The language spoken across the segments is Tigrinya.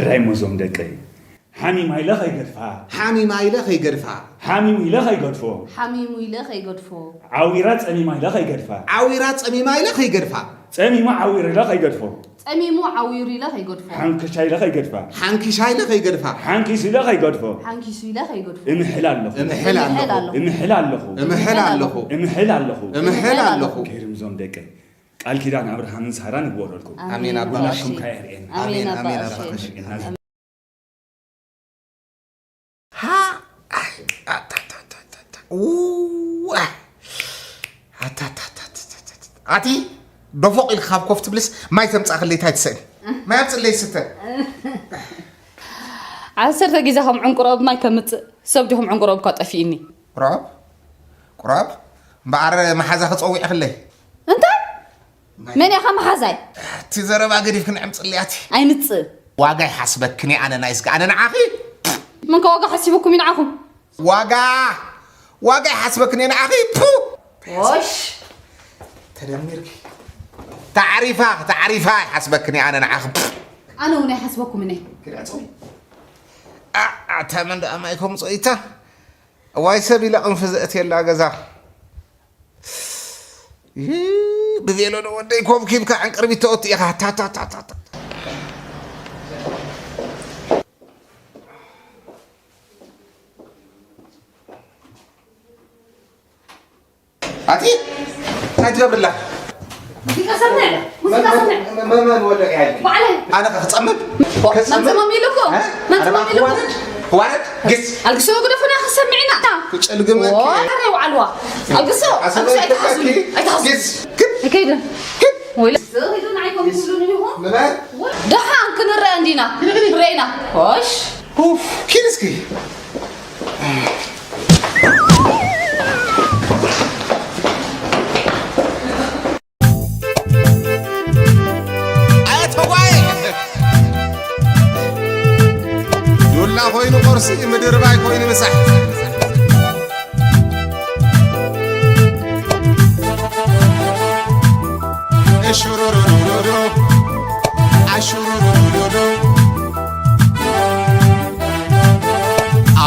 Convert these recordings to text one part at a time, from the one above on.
እንታይ እሞ እዞም ደቀይ? ሓሚማ ኢለ ከይገድፋ። ሓሚማ ኢለ ከይገድፋ። ሓሚሙ ኢለ ከይገድፎ። ሓሚሙ ኢለ ከይገድፎ። ዓዊራ ጸሚማ ኢለ ከይገድፋ። ዓዊራ ጸሚማ ኢለ ከይገድፋ። ጸሚሙ ዓዊሩ ኢለ ከይገድፎ። ጸሚሙ ዓዊሩ ኢለ ከይገድፎ። ሓንኪሻ ኢለ ከይገድፋ። ሓንኪሻ ኢለ ከይገድፋ። ሓንኪሱ ኢለ ከይገድፎ። ሓንኪሱ ኢለ ከይገድፎ። እምሕል ኣለኹ። እምሕል ኣለኹ። እምሕል ኣለኹ። እምሕል ኣለኹ። እምሕል ኣለኹ። እምሕል ኣለኹ። ገይርም እዞም ደቀይ። ቃል ኪዳን ኣብርሃምን ሳራን ይግበረልኩም። ኣሜን ኣባ ቀሺ። ኣምላኽኩም ከየርእየና። ኣሜን ኣሜን ኣባ ኣባ ቀሺ። ኣሜን። ሃ፣ ኣይ፣ ኣታ፣ ኣታ፣ ኣታ፣ ኣታ፣ ኣታ። ው፣ ኣ። ኣታ፣ ኣታ፣ ኣታ፣ ኣታ፣ ኣታ፣ ኣታ። ኣቲ፣ ዶ ፎቕ ኢልካ ካብ ኮፍ ትብልስ ማይ ተምጻእክለይ እንታይ ትሰእኒ? ማይ ኣምጽእለይ ዝስተ። ዓሰርተ ግዜ ከም ዕንቁሮ ኣብ ማይ ከምጽእ ሰብ ዲኹም ዕንቁሮ እኳ ጠፊእኒ። ቁራብ? ቁራብ? እምበኣር መሓዛ ክጸዊዕክለይ። እንታይ? መን ኢኻ መሓዛይ? እቲ ዘረባ ገዲፍክን ዕምጽልያቲ። ኣይምጽእ። ዋጋ ይሓስበክን እየ ኣነ ናይስጋ ኣነ ንዓኺ። መን ከ ዋጋ ሓሲቡኩም እዩ ንዓኹም? ዋጋ! ዋጋ ይሓስበክን እየ ንዓኺ። ፑ! ወሽ! ተደሚርኪ። ታዕሪፋ፣ ታዕሪፋ ይሓስበክን እየ ኣነ ንዓኺ። ኣነ እውን ኣይሓስበኩምን እየ። ክልዕጹ። ኣ-፣ ኣታ መን ደኣ ማይ ከምጾ ኢታ? እዋይ ሰብ ኢለ ቅንፊ ዘእትየላ ገዛ። ይህ ብቬሎ ዶ ወደይ ኮብኪብካ ዕንቅርቢት ተወቲ ኢኻ። ታ፣ ታ፣ ታ፣ ታ፣ ታ። ኣቲ እንታይ ትገብርላ? ሙዚቃ ሰምዕ፣ ሙዚቃ ሰምዕ። መን፣ መን፣ መን ወደቀ ያለ? ባዕለይ። ኣነ ከ ክጸምም? ከጸምም? መጸመም ኢሉ እኮ። እ? መጸመም ኣረ ኢሉ እኮ። ክዋረድ፣ ክዋረድ፣ ግስ። ኣልግሶ ግደፉና ክሰምዕና። ክጨልግመኪ። ዋ፣ ኣረ ይውዓልዋ። ኣልግሶ፣ ኣሰበይ ኣልግሶ ኣይትሓዙኒ፣ ክበኪ። ኣይትሓዙኒ። ግስ። ክድ። ኣይከይድን። ክድ። ወይለ። ዝኽዱ ንዓይ ከም ክብሉኒ ኢኹም። ንበል። ደሓን ክንረአ እንዲና። ክንርኢ። ርኤና። ሆሽ። ኡፍ፣ ኪድ እስኪ። ኣየ ተጓየ! ዱላ ኮይኑ ቁርሲ፣ ምድርባይ ኮይኑ ምሳሕ። እሽሩሩሩሩሩ፣ ኣሽሩሩሩሩሩ።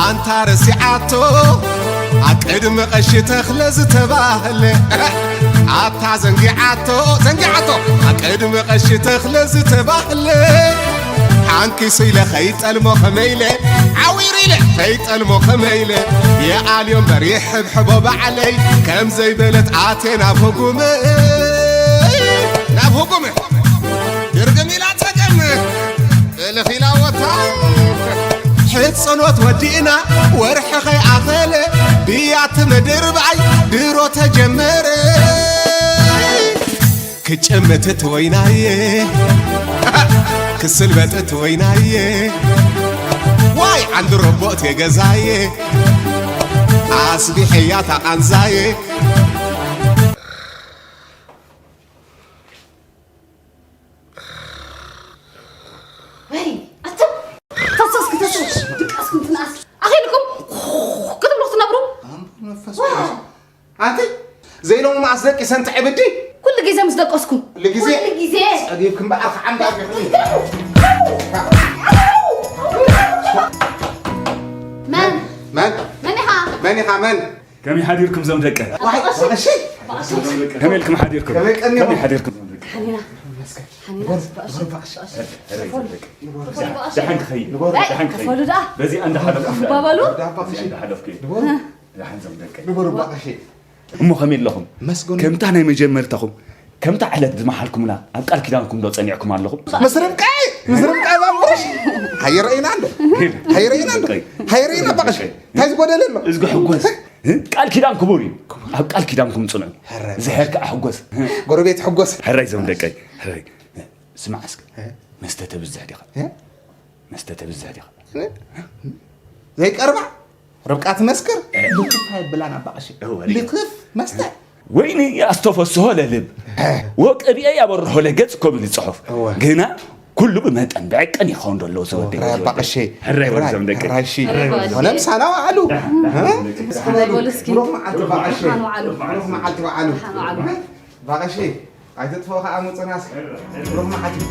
ኣንታ ረሲዓቶ ኣብ ቅድሚ ቀሺ ተኽለ ዝተባህለ፣ ኣታ ዘንጊዓቶ፣ ዘንጊዓቶ ኣብ ቅድሚ ቀሺ ተኽለ ዝተባህለ፣ ሓንኪሱ ኢለ ኸይጠልሞ ኸመይ ኢለ፣ ዓዊሩ ኢለ ኸይጠልሞ ኸመይ ኢለ፣ የኣልዮ እምበር ይሕብሕቦ ባዕለይ፣ ከም ዘይበለት ኣትየ ናብ ህጉመ፣ ናብ ህጉመ። ድርግም ኢላ ጸገም፣ እልኽ ኢላ ወታ። ሕጽኖት ወዲእና ወርሒ ከይኣኸለ፣ ብያቲ ምድርባይ ድሮ ተጀመረ። ክጭምትት ወይናየ፣ ክስልበጥት ወይናየ፣ ዋይ ዓንዲ ረቦት የገዛየ፣ ኣስቢሐያ ታቓንዛየ። ወይ፣ ኣቱም፣ ተንሰስኪ፣ ተንሰስ፣ ድቃስኩም ትንኣስ። ኣኺልኩም ክትብሉ ክትነብሩ። ኣንቱ መንፈስ ቅዱስ። ኣንቲ፣ ዘይሎሙ መዓስ ደቂሰ እንተ ዕብዲ? ኩሉ ግዜ ምስ ደቀስኩም። ኩሉ ግዜ? ኩሉ ግዜ። ጸጊብክም በዓል ከዓ እምበኣር ይኹን። መን? መን? መን ኢኻ? መን ኢኻ? መን? ከመይ ሓዲርኩም ዞም ደቀ? ዋይ፣ እሺ። ከመይ ኢልኩም ሓዲርኩም? ከመይ ቀኒኹም? ከመይ ሓዲርኩም ዞም ደቀ? ሓኒና። ይመስገን። ሓኒና። ይጎር-፣ ይጎር በዓሽ። በዓሽ። ረ-፣ ረ-፣ ዞም ደቀ። ይጎር። ደሓን ክኸይድ። ይጎር። ደሓን ክኸይድ። ከፈሉ ደኣ። በዚ ኣንዳ ሓለፍኩ። ባበሉ። በዚ ኣንዳ ሓለፍኩ። ይጎር። ደሓን ዞም ደቀ። ይጎር በዓሽ። እሞ ከመይ ኣለኹም? መስገኑ። ከምታ ናይ መጀመርታኹም፣ ከምታ ዕለት ዝመሓልኩምላ ኣብ ቃል ኪዳንኩም ዶ ጸኒዕኩም ኣለኹም? ምስ ርብቃይ፣ ምስ ርብቃይ ባንቡሽ። ሃየረኢና እንዶ። ሃየረኢና እንዶ። ሃየረኢና በቃ። እንታይ ዝጎደለ ኣሎ? እዝጊ ሕጎስ። እ? ቃል ኪዳን ክቡር እዩ። ኣብ ቃል ኪዳንኩም ጽንዑ። ሕራይ። ዝሄር ከኣ ሕጎስ። ጎረቤት ሕጎስ። ሕራይ ዞም ደቀይ። ሕራይ። ስማዕ እስከ። እ? መስተ ተብዝሕ ዲኻ? እ? መስተ ተብዝሕ ዲኻ? ዘይቀርባ ርብቃ ትመስክር። ልክፍ ኣይብላን ኣባ ቀሺ። እወ፣ ልክፍ መስተ። ወይኒ ኣስተፈስሆ ለልብ። ወቅብኤ ያበርሆ ለገጽ እኮ ብል ጽሑፍ። እወ። ግና ኩሉ ብመጠን ብዕቅን ይኸውን ዘሎ ዝወደይ ሕራይ ኣባ ቀሺ። ሕራይ ወዲ ሕራይ፣ ዘም ደቂ። ሕራይ እሺ። ሕራይ ወዲ ዘም ወለም ደቂ። ሳላ ወዓሉ። ዳሕን፣ ዳሕን እ? ዘም ደቂ። እስኪ በሉ እስኪ። ብሩኽ መዓልቲ ኣባ ቀሺ። ደሓን ወዓሉ። ብሩኽ መዓልቲ ወዓሉ። ደሓን ወዓሉ። ኣባ ቀሺ። ኣይትጥፍኦ ከዓ ምፅናስ ሩቕ መዓት እዩ።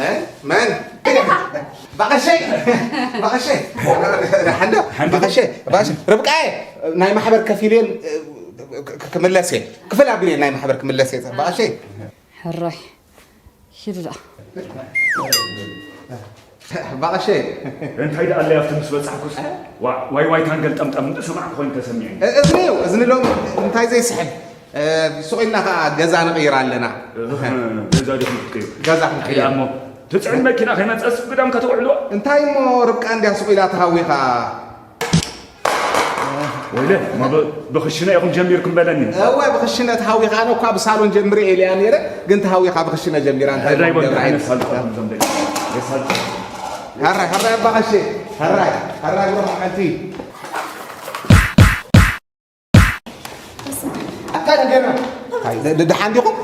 መን መን ባቐሸይ ባቐሸይ ሓንዶ ባቐሸይ ባቐሸይ ርብቃየ ናይ ማሕበር ከፊልየን ክምለስ እየ ክፍል ኣብልየ ናይ ማሕበር ክምለስ እየ ባቐሸይ ሕራይ ሂዱ ደኣ ባቐሸይ እንታይ ደኣ ኣለይ ኣብቲ ምስ በጻሕኩስ ዋይ ዋይታን ገልጠምጠም እንዶ ሰማዕኩ ኮይኑ ተሰሚዑ እዝኒ እዩ እዝኒ ሎም እንታይ ዘይስሕብ ሱቕ ኢልና ከዓ ገዛ ንቕይር ኣለና ገዛ ዲኹም ክትቅይሩ ገዛ ክንቅይር እሞ ትፅዕን መኪና ከይመፀስ ግዳም ከተውዕልዋ እንታይ እሞ ርብቃ እንድያ ሱቕ ኢላ ተሃዊኻ ወይለ ብክሽነ ኢኹም ጀሚርኩም በለኒ እወ ብክሽነ ተሃዊኻ ኣነ እኳ ብሳሎን ጀምሪ ኢለያ ነይረ ግን ተሃዊኻ ብክሽነ ጀሚራ እንታይ ራይ ገብራ ወንድ ኣይነት ሳልጣ ዞም ደቂ ሀራይ ሀራይ አባኸሼ ሀራይ ሀራይ ብሮ ሓንቲ ኣታ ደገና ደሓን ዲኹም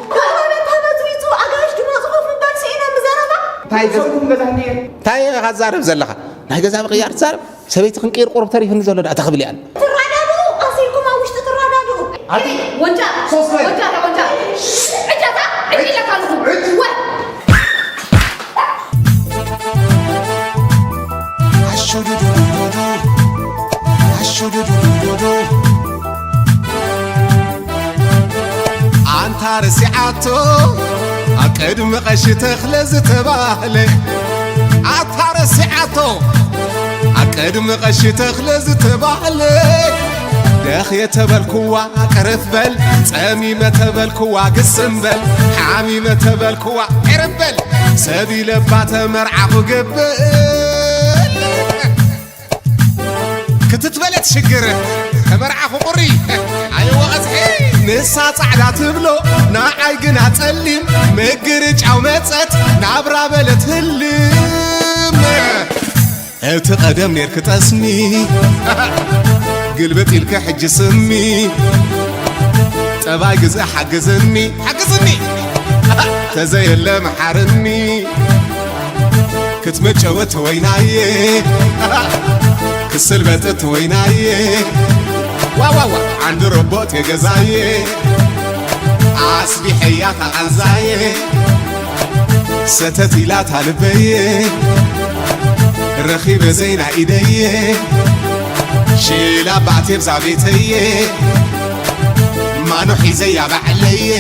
ተበዝዊፁ ኣጋይሽ ድመፁ ኮፍ ምባል ስኢነ ብዘረባ እንታይ ገዛኩም ገዛ እንድየ እንታይ ኢኻ ትዛረብ ዘለኻ ናይ ገዛ ምቕያር ትዛረብ ሰበይቲ ክንቅይር ቁሩብ ተሪፍኒ ዘሎ ደኣ ተኽብል እያ ትራዳድኡ ቀስ ኢልኩም ኣብ ውሽጢ ትራዳድኡ ኣቲ ወንጫ ሶስት በል። ወንጫ ወንጫ ዕጫታ ዕጭ ኢለካ ኣለኹ ወ ኣንታ ረሲዓቶ ኣብ ቅድሚ ቀሺ ተኽለ ዝተባህለ ኣታ ረሲዓቶ ኣብ ቅድሚ ቀሺ ተኽለ ዝተባህለ ደኽየ ተበልክዋ ቅርፍ በል ጸሚመ ተበልክዋ ግስም በል ሓሚመ ተበልክዋ ቅርፍ በል ሰብ ኢለባ ተመርዓኹ ግብል ክትትበለት ሽግር ተመርዓኹ ቁሪ ኣይወቐጽ ንሳ ጻዕዳ ትብሎ ንዓይ ግና ጸሊም ምግርጫው መጸት ናብራ በለት ህልም እቲ ቀደም ኔርክ ጠስሚ ግልብጥ ኢልክ ሕጂ ስሚ ጠባይ ግዘ ሓግዝኒ ሓግዝኒ ተዘየለ መሓርኒ ክትመጨወት ወይናየ ክስልበጥት ወይናየ ዋዋዋ ዓንዲ ረቦት የገዛየ ኣስቢሐያ ታቓንዛየ ሰተት ኢላ ታልበየ ረኺበ ዘይና ኢደየ ሽላ ባዕቴ ብዛ ቤተየ ማኖ ሒዘያ ባዕለየ